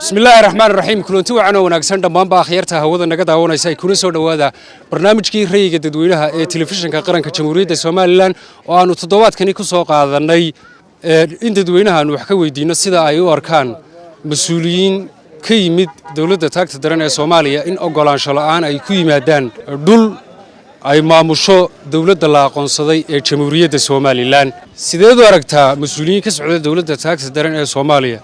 Bismillaahi raxmaan raxiim. Kulanti wacan oo wanaagsan dhammaanba akhyarta hawada naga daawanaysa ay kuna soo dhowaada barnaamijkii ra'yiga dadweynaha ee Telefishinka Qaranka Jamhuuriyadda Somalilan, oo aanu toddobaadkani ku soo qaadanay in dadweynaha aanu wax ka weydiinno sida ay u arkaan mas-uuliyiin ka yimid dowladda taagta daran ee Soomaaliya in oggolaansho la'aan ay ku yimaadaan dhul ay maamusho dowladda la aqoonsaday ee Jamhuuriyadda Somalilan. Sideed u aragtaa mas-uuliyiin ka socda dowladda taagta daran ee Soomaaliya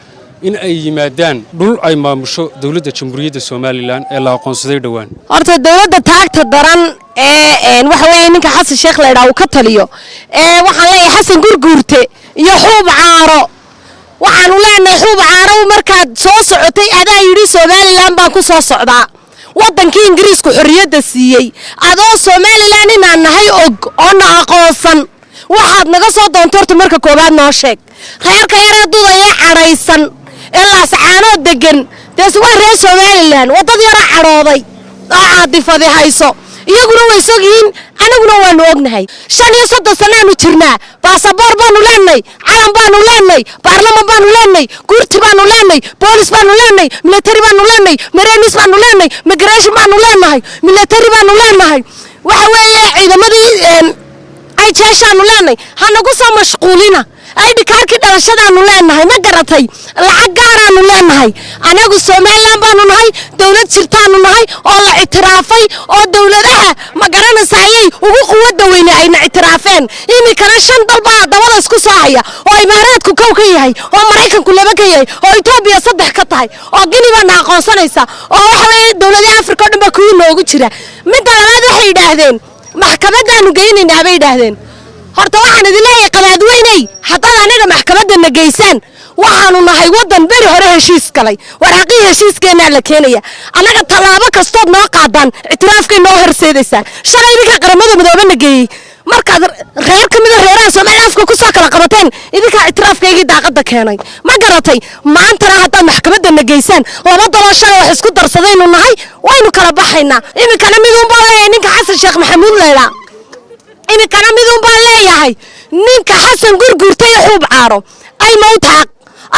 in ay yimaadaan dhul ay maamusho dowladda Jamhuuriyadda Somalilan ee la aqoonsaday dhowaan? Horta dowladda taagta daran ee waxa weeye ninka Xasan Sheekh la idhaa uu ka taliyo ee waxaan leeyahay Xasan Gurguurte iyo Xuub Caaro, waxaanu leenahay: Xuub Caaro, markaad soo socotay adaa yidhi Somalilan baan ku soo socdaa, waddankii Ingiriisku xorriyadda siiyey, adoo Somalilan inaan nahay og oo na aqoonsan. Waxaad naga soo doonto horta marka koowaad noo sheeg. Reerka yaree dudaya cadhaysan ee Laascaanoo degan dees waa reer Somalilan, waddad yara cadhooday oo caadifadi hayso. Iyaguna way sogyihiin, anaguna waanu ognahay. 35 sannaanu jirnaa, baasaboor baanu leenay, calan baanu leenay, baarlaman baanu leenay, guurti baanu leenay, boolis baanu leenay, military baanu leenay, marines baanu leenay, migration baanu leenahay, military baanu leenahay, waxa weeye ciidamadii ay jeeshaanu leenahay. Ha nagu soo mashquulina. ID kaarkii dhalashadaanu leenahay, ma garatay? Lacag gaaraanu leenahay. Anagu Somalilan baanu nahay, dowlad jirtaanu nahay oo la ictiraafay, oo dowladaha, ma garanaysa, ayay ugu quwadda weyne ayna ictiraafeen. Iminkana shan dal baa dabada isku soo haya, oo Imaaraadku kow ka yahay, oo Maraykanku laba ka yahay, oo Etoobiya saddex ka tahay, oo Gini baana aqoonsanaysa, oo waxa weeye dowladaha Afrika o dhan baa kuwii noogu jira. Midda labaad, waxay yidhaahdeen maxkamadaanu geynaynaa bay yidhaahdeen. Horta waxaan idin leeyahay, qadaadweyney, haddaad anaga maxkamadda na geysaan, waxaanu nahay waddan beri hore heshiis galay. Waraaqihii heshiiskeenaa la keenaya. Annaga tallaabo kastood noo qaadaan ictiraafkay noo horseedaysaa. Shalay idinkaa Qaramada Midoobe na geeyey. Markaad reer ka mida reeraha Soomaaliya afka ku soo kala qabateen, idinkaa ictiraafkaygii daaqadda keenay, ma garatay? Maantana haddaad maxkamadda na geysaan, laba daloo shalay wax isku darsadaynu nahay, waynu kala baxaynaa. Iminkana miduun baan leeyahay ninka Xasan Sheekh Maxamuud leydhaa. Iminkana miduun baan leeyahay ninka Xasan Gurguurta iyo Xuub Caaro: الموت حق،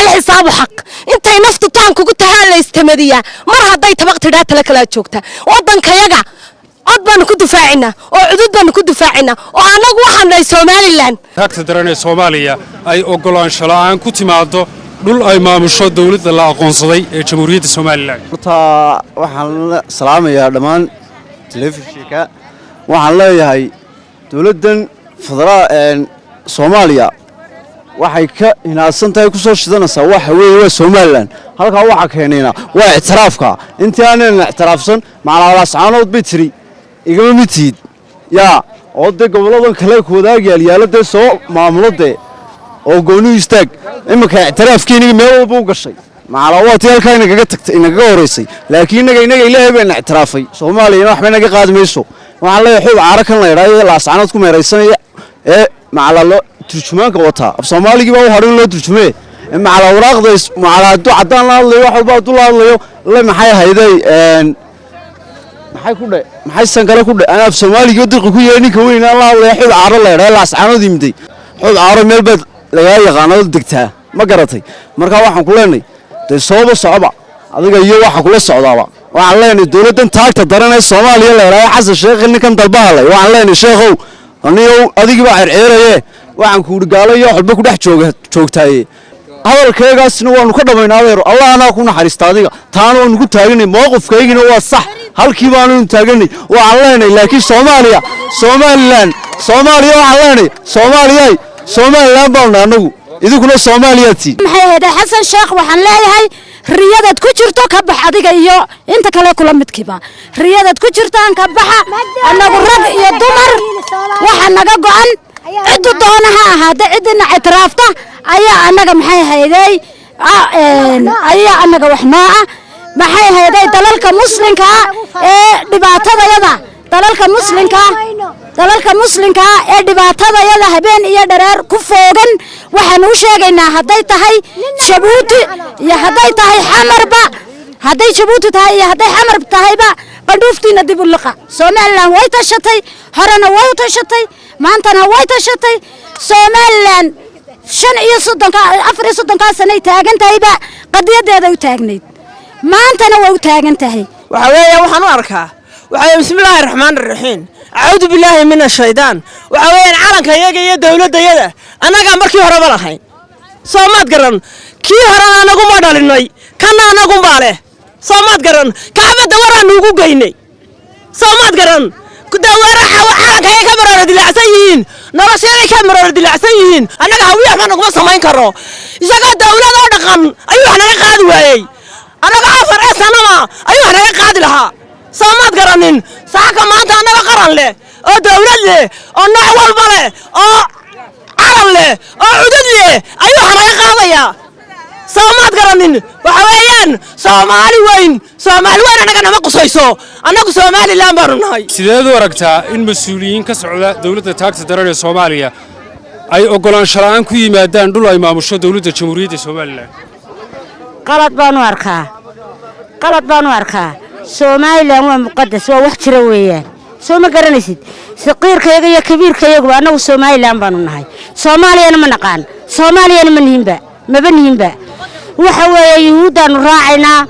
الحساب حق. Intay naftu taan kugu tahaa la istamadiyaa. Mar hadday tabaq tidhaa, tala kalaa joogta. Waddankayaga cod baanu ku difaacinaa oo cudud baanu ku difaacinaa, oo annagu waxaan nahay Somalilan. Taagta daran ee Soomaaliya ay oggolaansho la'aan ku timaado dhul ay maamusho dowladda la aqoonsaday ee Jamhuuriyadda Somalilan. Horta waxaan la salaamayaa dhammaan telefishinka. Waxaan leeyahay dowladdan federaal Soomaaliya waxay ka hinaadsan tahay ku soo shidanaysaa waxa weeye waa Somalilan. Halkaa waxaa keenayna waa ictiraafka. Intii aanan ictiraafsan macalaalascaanood bay tiri igama mid tihid yaa, oo dee gobolladan kale ku wadaag yaalyaalo dee soo maamulo dee oo gooni u istaag. Iminka ictiraafkiiniga meel walba u gashay macalaa waa tii halkaa inagaga tagtay, inagaga horeysay, laakiin innaga Ilaahay bayna ictiraafay. Soomaaliyana waxba naga qaadi mayso. Waxaan leeyahay Xuub Caaro kan la idhaayo Laascaanood ku meeraysanaya ee macalaa loo turjumaanka wataa, af Soomaaligii baa u hadhay in loo turjumee. Macalaa waraaqda, macalaa hadduu caddaan la hadlayo, wax walba hadduu la hadlayo le, maxay hayday, maxay ku dhe, maxay san kale ku dhe, ana af Soomaaligii dirqi ku yahay. Ninka weyn aan la hadlaya Xuub Caaro la idhaayo Laascaanood yimiday, Xuub Caaro meel baad lagaa yaqaano degtaa, ma garatay? Marka waxaan ku leenahay dee sooba socoba adiga iyo waxa kula socdaaba. Waxaan leenahay dowladdan taagta daran ee Soomaaliya la idhaayo, Xasan Sheekh ninkan dalbahalay, waxaan leenahay: Sheekhow, aniyow adigii baa ceerceeraye, waxaan ku yidhi gaalo iyo waxba ku dhex jooga joogtaaye. Hadalkaygaasna waanu ka dhammaynaa. Adeero, Allah anaa ku naxariista adiga, taana waanu ku taaganay. Mowqifkaygina waa sax, halkii baanu taaganay. Waxaan leenahay laakiin Soomaaliya, Somalilan, Soomaaliya, waxaan leenahay: Soomaaliyay, Somalilan baanu nahay annagu, idinkuna Soomaaliyaa tiin. Maxay ahayd, Xasan Sheekh waxaan leeyahay: riyadaad ku jirto ka bax, adiga iyo inta kale kula midkiiba riyadaad ku jirtaan ka baxa. Annagu rag iyo dumar waxa naga go'an, ciddu doona ha ahaate, ciddina ictiraafta ayaa annaga, maxay ahayday, ayaa annaga wax noo ah. Maxay ahayday, dalalka muslimka ee dhibaatadayada, dalalka muslimka ee dhibaatadayada habeen iyo dhareer ku foogan, waxaanu u sheegaynaa hadday tahay Jabuuti iyo hadday tahay Xamarba, hadday Jabuuti tahay iyo hadday Xamar tahayba, qandhuuftiina dib u liqa. Somalilan way tashatay, horena way u tashatay, maantana way tashatay. Somalilan 35-ka, 34-kaa sanay taagan tahayba qadiyadeeda u taagnayd. Maantana way u taagan tahay. Waxa weeye, waxaan u arkaa, waxa bismillaahi raxmaani raxiim, acuudu billaahi min ashaydaan. Waxa weeyaan, calanka iyaga iyo dowladdayada annagaa markii horeba lahayn, soo maad garan? Kii horena anaguma dhalinay, kana anagunbaa leh, soo maad garan? Kacbadda waraanu ugu geynay, soo maad garan? Dawaraxa calanka ay ka maroora dilaacsan yihiin, nolosheeday ka maroora dilaacsan yihiin. Annaga Hawiye waxba naguma samayn karo. Isagoo dawlad oo dhaqan ayuu wax naga qaadi waayey. Annaga afar ee sanama ayuu wax naga qaadi lahaa, soo maad garanin? Saaka maanta annaga qaran leh oo dawlad leh oo nooc walba leh oo calan leh oo cudud leh ayuu wax naga qaadayaa, soo maad garanin? Waxa weeyaan, Soomaali weyn, Soomaali weyn annaga nama qusayso. Annagu Somaliland baanu nahay. Sideed u aragtaa in mas-uuliyiin ka socda dowladda taagta daran ee Soomaaliya ay oggolaansho la'aan ku yimaadaan dhul ay maamusho dowladda Jamhuuriyadda Somaliland? Qalad baanu arkaa, qalad baanu arkaa. Somaliland waa muqadas, waa wax jira weeyaan, soo ma garanaysid? Saqiirkayaga iyo kabiirkayaguba annagu Somaliland baanu nahay. Soomaaliyana ma naqaan, Soomaaliyana ma nihinba, maba nihinba. Waxa weeye, Yuhuuddaannu raacaynaa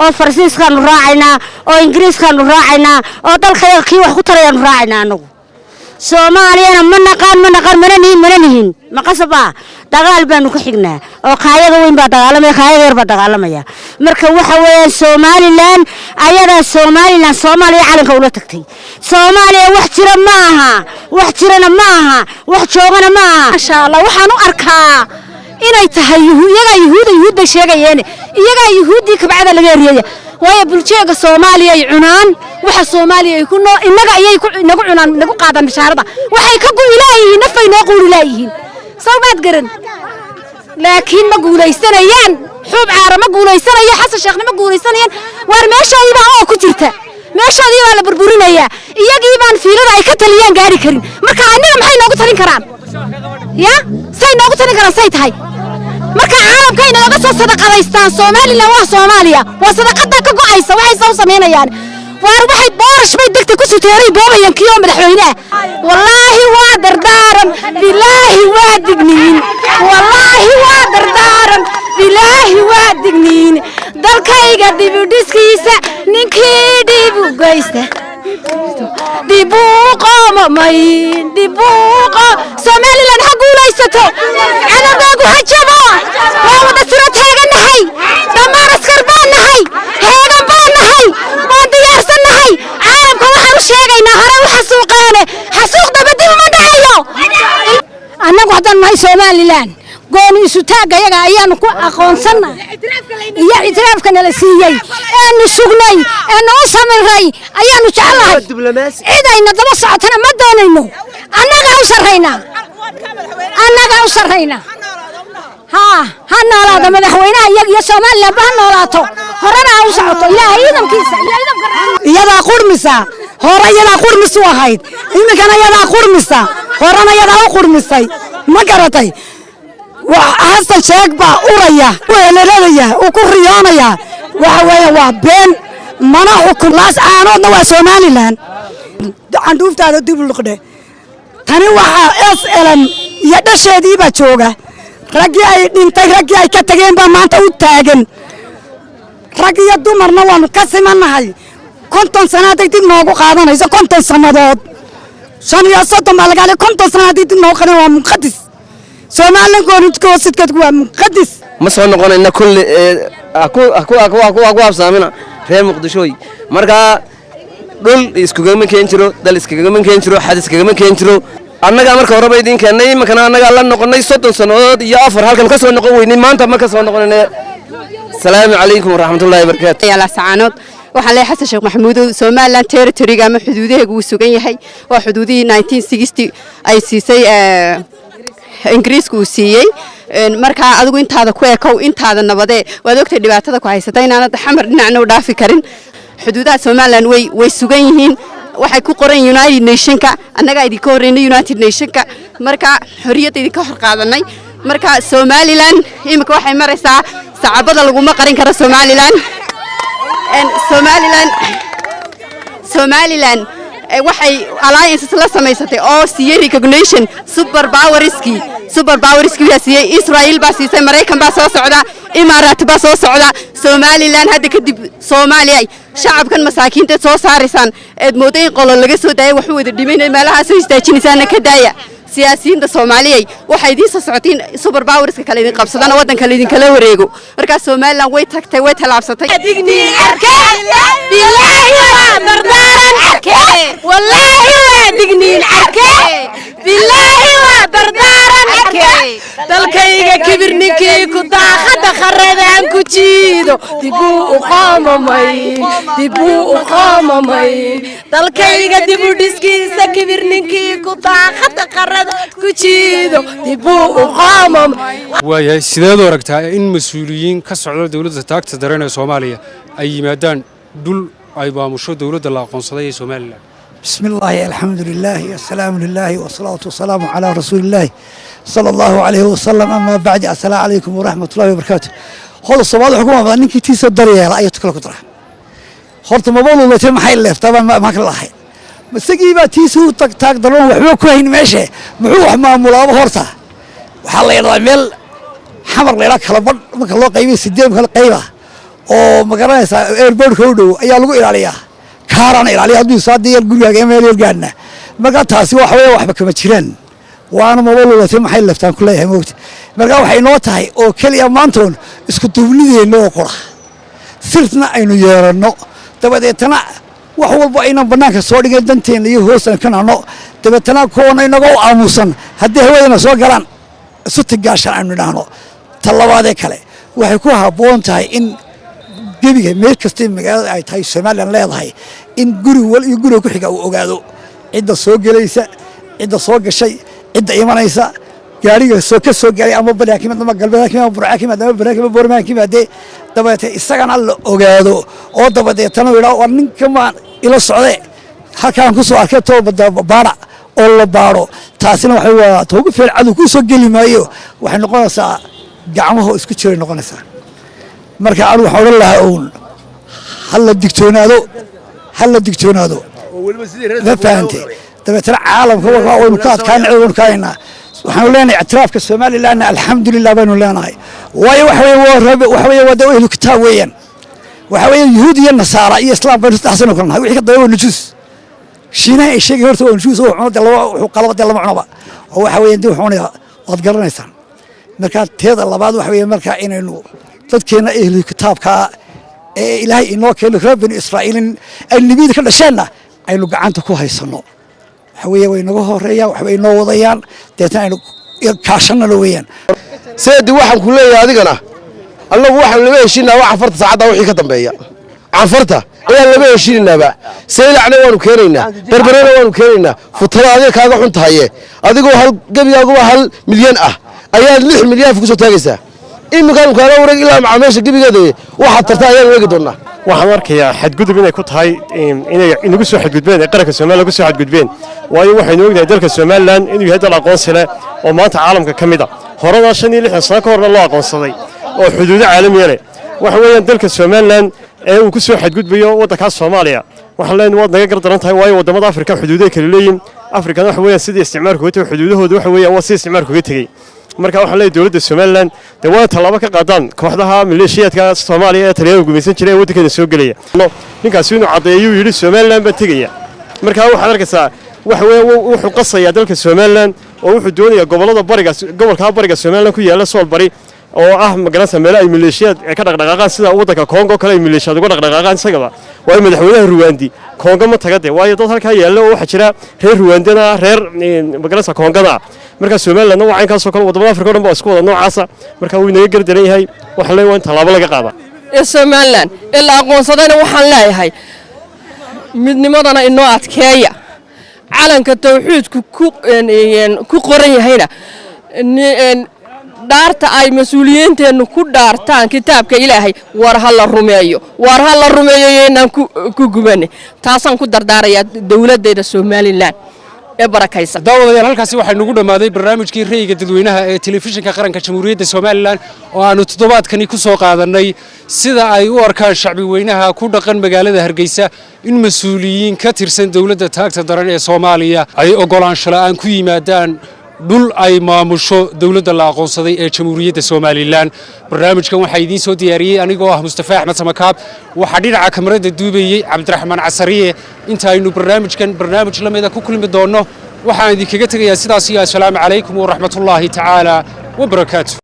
oo Faransiiskaannu raacaynaa oo Ingiriiskaannu raacaynaa oo dalkayaga kii wax ku tarayaannu raacaynaa. Annagu Soomaaliyana ma naqaan, ma naqaan, mana nihin, mana nihin. Maqasabaa dagaal baanu ku xignaa oo kaayaga weyn baa dagaalamaya, kaayaga yar baa dagaalamaya. Marka waxa weeyaan, Somaliland ayadaa Somaliland Soomaaliya calanka ula tagtay. Soomaaliya wax jira ma aha, wax jirana ma aha, wax joogana ma aha. Maasha Allah, waxaan u arkaa inay tahay iyagaa Yuhuuda, Yuhuud bay sheegayeen, iyagaa Yuhuuddii kabcada laga eriyaya. Waayo, buljeega Soomaaliya ay cunaan, waxa Soomaaliya ay ku noo innaga ayay nagu cunaan, nagu qaadaan bishaarada. Waxay ka gu'i laayihiin, nafay noo quuri laayihiin, soo maad garan? Laakiin ma guulaysanayaan, Xuub Caara ma guulaysanayo, Xasan Sheekhna ma guulaysanayaan. Waar meeshoodii baa oo ku jirta, meeshoodii baa la burburinayaa. Iyagii baan fiilada ay ka taliyaan gaari karin, marka annaga maxay noogu talin karaan? Ya say noogu talin karaan? Say tahay marka caalamkay nagaga soo sadaqadaystaan. Somaliland waa Soomaaliya, waa sadaqada ka go'aysa. Waxay soo samaynayaan, waar waxay boorash bay degta ku suteeray boobayan kii oo madaxweyne ah. Wallaahi waa dardaaran, bilaahi waa digniin. Wallaahi waa dardaaran, bilaahi waa digniin. Dalkayga dibudhiskiisa ninkii dhib u geysta dibuu qoomamayn, dibuuqo. Somaliland ha guulaysato, cadowgaagu ha jabo. Waa wada siro taagannahay, dhammaan askar baan nahay, heegan baan nahay, waan diyaarsannahay. Caalamka waxaan u sheegaynaa, hore u xasuuqeene, xasuuq daba dib uma dhacayo. Annagu haddaan nahay Somaliland, gooni isutaagga yaga ayaanu ku aqoonsanna iyo ictiraafka nala siiyey eenu sugnay eenu u samiray ayaanu jecelahay. Cid ayna daba socotana ma doonayno. Annagaa u sarraynaa, annagaa u sarraynaa. Haa, ha noolaado madaxweynaha iyaga iyo Somalilandba ha noolaato, horena ha u socoto, Ilaahay ciidankiisa iyo ciidanka. Iyadaa qurmisa hore, iyadaa qurmis u ahayd, iminkana iyadaa qurmisa, horena iyadaa u qurmisay, ma garatay? Xasan Sheeg baa uraya, u heleelaya, uu ku riyoonaya. Waxa weeye, waa been, mana xukun. Laas Caanoodna waa Somaliland. Candhuuftaada dib luqdhe. Tani waxaa SLM iyo dhasheediibaa jooga. Raggii ay dhintay, raggii ay ka tageen baa maanta u taagan. Rag iyo dumarna waanu ka simannahay. 50 sano hadday dib noogu qaadanayso, 50 sannadood, 35 baa laga hadlay, 50 sano haddii dib noogu qaadan, waa muqadis. Somaliland goonidkoosidkeedku waa muqadis. Ma soo noqonayna kulli ku habsaamina reer Muqdishooy. Markaa dhul iskugama keen jiro, dal iskagama keen jiro, xad iskagama keen jiro. Annagaa marka horeba idiin keennay, iminkana annagaa la noqonnay. 30 sannadood iyo afar halkan ka soo noqon weynay, maanta ma ka soo noqonayna. Asalaamu calaykum waraxmatullaahi wabarakaatu. Laascaanood waxaan leeyahay, Xasan Sheekh Maxamuudow, Somaliland territoryga ama xuduudaheegu wuu sugan yahay. Waa xuduudihii 1960 ay siisay Ingiriisku uu siiyey. Markaa adigu intaada ku ekow, intaada nabadee. Waad ogtay dhibaatada ku haysata, inaanad Xamar dhinacna u dhaafi karin. Xuduudaha Somaliland way sugan yihiin, waxay ku qoran United Nationka. Annagaa idinka horreynay United Nationka, marka xorriyadda idinka hor qaadanay. Marka Somaliland iminka waxay maraysaa sacabada laguma qarin karo. Somaliland waxay alliances la samaysatay oo siiyey recognition super powerski baa siiyey, Israel baa siisay, Maraykan baa soo socda. Imaaraat baa soo socda Somaliland hadda kadib. Soomaaliya, shacabkan masaakiinta soo saaraysaan eed moodo in qolo laga soo daaya, waxu wada dhimayna meelahaa soo istaajinaysaana ka daaya. Siyaasiyiinta Soomaaliyay, waxay idiin soo socotiin super powerska kale idin qabsadana, waddanka laydinkala wareego. Markaa Somaliland way tagtay, way tallaabsatay. Bilaahi waa dardaaran, wallaahi waa digniin, bilaahi waa dardaaran. Dalkayga kibir ninkii ku daaqada kharadaan ku jiido, dibuu u qoomamay, dibuu u qoomamay. Dalkayga dibu dhiskiisa kibir ninkii ku daaqada kharada ku jiido, dibuu u qoomamay. Waayahay, sideed u aragtaa in mas-uuliyiin ka socda dowladda taagta daran ee Soomaaliya ay yimaadaan dhul ay maamusho dowladda la aqoonsaday ee Somaliland? بسم الله، الحمد لله، السلام لله، والصلاة والسلام على رسول الله صلى الله عليه وسلم، أما بعد، السلام عليكم ورحمة الله وبركاته. هذا الصباح الحكومة ninkii tiisa daryeela ayay tukala ku dara. Horta maba lulatay, maxay leeftaa? Ma kala lahayn isagii baa tiisa u tag taag daroon, waxba ku hayn meesha, muxuu wax maamulaaba? Horta waxaa la yidhahdaa meel Xamar la yidhaha kala badh marka loo qaybiyo sideed kala qayba oo ma garanaysaa, airportka u dhow ayaa lagu ilaaliyaa, kaarana ilaaliya hadduu saada yar gurigaaga meel yar gaadhna. Marka taasi waxa weeye waxba kama jiraan, waana maba lulatay, maxay leftaan ku leeyahay moogta. Marka waxay noo tahay oo keliya maantoon isku duubnideenna oo qura sirtna aynu yeelanno, dabadeetana wax walba aynan bannaanka soo dhigin, danteenna iyo hoostan ka nahno, dabeetana kuwana inagoo aamusan haddii hawadana soo galaan isu tigaashan aynu idhaahno. Ta labaadee kale, waxay ku habboon tahay in gebiga meel kastay magaalada ay tahay Somaliland leedahay in guri wal iyo guriga ku xiga uu ogaado cidda soo gelaysa, cidda soo gashay, cidda imanaysa, gaariga soo ka soo galay ama bari ha ka yimaad ama galbeed ha ka yimaad ama Burca ka yimaad ama Bari ka yimaad, Boorama ha ka yimaadee, dabeete isagana la ogaado oo dabadeetana uu yidhaho, war ninkan baan ila socde, halkaan ku soo arkay toobada baadha oo la baadho. Taasina waxay waa toogu feel cadow kuu soo geli maayo, waxay noqonaysaa gacmaha isku jiray noqonaysaa. Marka anigu waxaan odhan lahaa uun ha la digtoonaado, ha la digtoonaado, ma fahantay? Dabeetana caalamka waynu ka adkaana, waynu ka haynaa. Waxaanu leenahay ictiraafka Somalilandna alxamdulilah baynu leenahay, waayo waxa weeye waa waxa weeye waa dee ehlu kitaab weeyaan, waxa weeye yuhuud iyo nasaara iyo islaam baynu saddex sano kala nahay. Wixii ka dambe waa nujuus. Shiinaha ay sheegay horta waa nujuus oo cuno dee lama wuxuu qalaba dee lama cunoba oo waxa weeye dee wuxuu cunayaa waad garanaysaan. Marka teeda labaad waxa weeye marka inaynu dadkeena ehlu kitaabka ee Ilaahay inoo keeno, reer Bani Israa'iilin ay nebiyada ka dhasheenna, aynu gacanta ku haysanno. Waxa weeye way naga horeeyaan, waxbay inoo wadayaan, deetna aynu kaashanana weeyaan. Seedi, waxaan ku leeyahay adigana, annagu waxaan lama heshiinaa waa Canfarta. Saacaddaa wixii ka dambeeya Canfarta ayaan lama heshiinaynaaba. Saylacna waanu keenaynaa, Berberena waanu keenaynaa. Futada adiga kaaga xun tahaye, adigoo hal gebigaaguba 1 milyan ah ayaad 6 milyan ku soo taagaysaa. Iminkaanu kaala wareeg ilaa macaamiisha gebigeeda waxaad tarta ayaan wareegi doonaa. Waxaan arkayaa xadgudub inay ku tahay, inay inagu soo xadgudbeen, ee qaranka Somaliland ku soo xadgudbeen, waayo waxaynu ognahay dalka Somaliland inuu yahay dal aqoonsi leh oo maanta caalamka ka mid a, horena 65 sano ka horna loo aqoonsaday oo xuduudo caalamiya leh. Waxa weeyaan dalka Somaliland ee uu ku soo xadgudbayo waddankaas Soomaaliya, waxaan leenahay waad naga gardaran tahay, waayo waddamada Afrika xuduuday kala leeyihin. Afrikana waxa weeyaan sidii isticmaalku uga tegey xuduudahooda, waxa weeyaan waa sidii isticmaalku uga tegey. Marka waxaan leeyahay dowladda Somaliland dee waa tallaabo ka qaadaan kooxdaha maleeshiyaadka Soomaaliya ee Talyaaniga gumaysan jiray ee waddankeena soo gelaya. Ninkaasi inuu caddeeyuu yidhi Somaliland baan tegaya. Marka waxaad arkaysaa waxa weeye wuxuu qasayaa dalka Somaliland oo wuxuu doonayaa gobollada bariga, gobolka bariga Somaliland ku yaalla, Sool bari, oo ah magaranaysa meelo ay maleeshiyaad ka dhaqdhaqaaqaan, sida waddanka Kongo kale ay maleeshiyaad uga dhaqdhaqaaqaan isagaba. Waayo madaxweynaha Ruwaandi Kongo ma taga de, waayo dad halkaa yaalla oo waxaa jira reer Ruwaandana, reer magaranaysa Kongada. Marka Somalilandna waa caynkaasoo kale, waddamada Afrika o dhan baa isku wada noocaasa. Marka wuu inaga gardaran yahay, waxaan leeyahay waa in tallaabo laga qaadaa. Ee Somaliland ee la aqoonsadayna waxaan leeyahay midnimadana inoo adkeeya, calanka tawxiidku ku qoran yahayna, dhaarta ay mas-uuliyiinteennu ku dhaartaan kitaabka Ilaahay, war ha la rumeeyo, war ha la rumeeyo, yaynaan ku gubane. Taasaan ku dardaarayaa dowladdeeda Somaliland ee barakaysan. Daawadayaal, halkaasi waxaa nugu dhammaaday barnaamijkii ra'yiga dadweynaha ee telefishinka qaranka Jamhuuriyadda Somaliland oo aanu toddobaadkani ku soo qaadannay sida ay u arkaan shacbi weynaha ku dhaqan magaalada Hargeysa in mas-uuliyiin ka tirsan dowladda taagta daran ee Soomaaliya ay oggolaansho la'aan ku yimaadaan Dhul ay maamusho dowladda la aqoonsaday ee Jamhuuriyadda Somalilan. Barnaamijkan waxaa idiin soo diyaariyey anigoo ah Mustafa Axmed Samakaab, waxaa dhinaca kamarada duubayey Cabdiraxmaan Casariye. Inta aynu barnaamijkan barnaamij la mida ku kulmi doonno, waxaan idinkaga tegayaa sidaas iyo assalaamu calaykum waraxmatullaahi tacaala wabarakaatu.